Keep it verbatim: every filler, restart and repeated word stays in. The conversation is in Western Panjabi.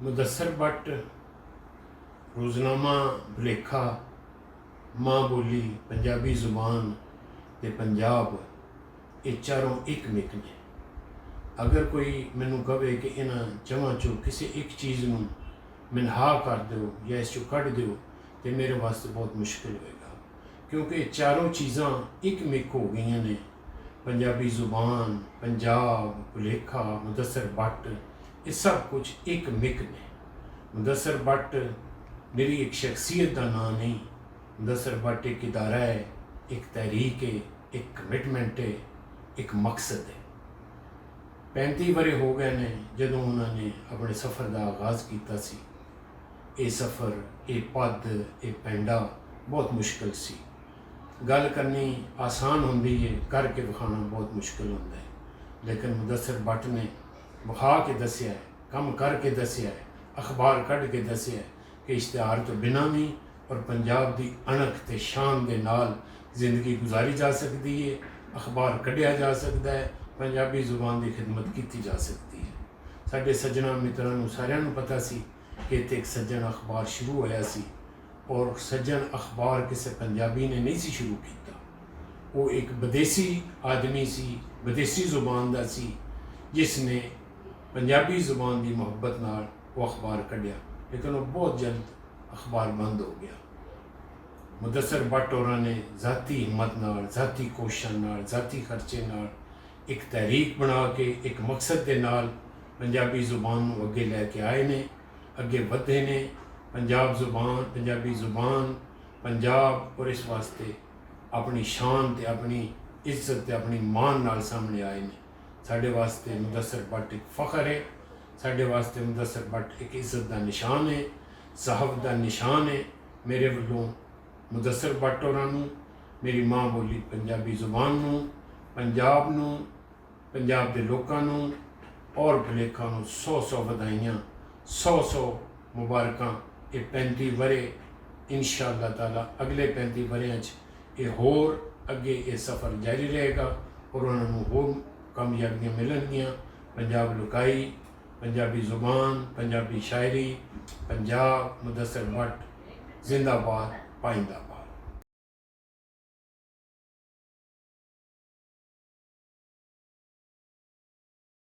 مدثر بٹ، روزنامہ بلیکھا، ماں بولی پنجابی زبان تے پنجاب، اے چاروں اک مک نے۔ اگر کوئی مینوں کہے کہ انہاں چواں چوں کسے اک چیز نوں منہا کر دیو یا اس چوں کڈ دیو، تے میرے واسطے بہت مشکل ہوئے گا، کیونکہ اے چاروں چیزاں اک مک ہو گئیاں نے۔ پنجابی زبان، پنجاب، بلیکھا، مدثر بٹ، اے سب کچھ اک مک نے۔ مدثر بٹ میری ایک شخصیت دا ناں نہیں۔ مدثر بٹ ایک ادارہ ہے، ایک تحریک ہے، ایک کمٹمنٹ ہے، ایک مقصد ہے۔ پینتی ورے ہو گئے نے جدوں انہاں نے اپنے سفر دا آغاز کیتا سی۔ اے سفر، اے پد، اے پینڈا بہت مشکل سی۔ گل کرنی آسان ہوندی ہے، کر کے وکھانا بہت مشکل ہوندا ہے۔ لیکن مدثر بٹ نے وکھا کے دسیا ہے، کم کر کے دسیا ہے، اخبار کڈ کے دسیا ہے کہ اشتہار تو بنا بھی اور پنجاب دی اݨک تے شان دے نال زندگی گزاری جا سکدی ہے، اخبار کڈیا جا سکدا ہے، پنجابی زبان دی خدمت کیتی جا سکدی ہے۔ ساڈے سجنا متراں نوں ساریاں نوں پتہ سی کہ اتھے ایک سجن اخبار شروع ہویا سی، اور سجن اخبار کسے پنجابی نے نہیں سی شروع کیتا۔ وہ ایک بدیسی آدمی سی، بدیسی زبان دا سی، جس نے پنجابی زبان دی محبت نال وہ اخبار کڈیا، لیکن وہ بہت جلد اخبار بند ہو گیا۔ مدثر بٹ ہوراں نے ذاتی ہمت نال، ذاتی کوششاں نال، ذاتی خرچے نال ایک تحریک بنا کے، ایک مقصد دے نال پنجابی زبان نوں اگے لے کے آئے نے، اگے ودھے نے۔ پنجاب زبان، پنجابی زبان، پنجاب اور اس واسطے اپنی شان تے اپنی عزت تے اپنی مان نال سامنے آئے نے۔ ساڈے واسطے مدثر بٹ ایک فخر ہے، ساڈے واسطے مدثر بٹ ایک عزت دا نشان ہے، صحافت دا نشان ہے۔ میرے ولوں مدثر بٹ ہوراں نوں، میری ماں بولی پنجابی زبان نوں، پنجاب نوں، پنجاب دے لوکاں نوں اور بلیکھاں نوں سو سو ودھائیاں، سو سو مبارکاں۔ اے پینتی ورے، انشاءاللہ تعالیٰ اگلے پینتی وریاں چ اے ہور اگے اے سفر جاری رہے گا اور انہاں نوں ہور کامیابیاں ملن گیاں۔ پنجاب لکائی، پنجابی زبان، پنجابی شاعری، پنجاب، مدثر بٹ زندہ باد، پائندہ باد۔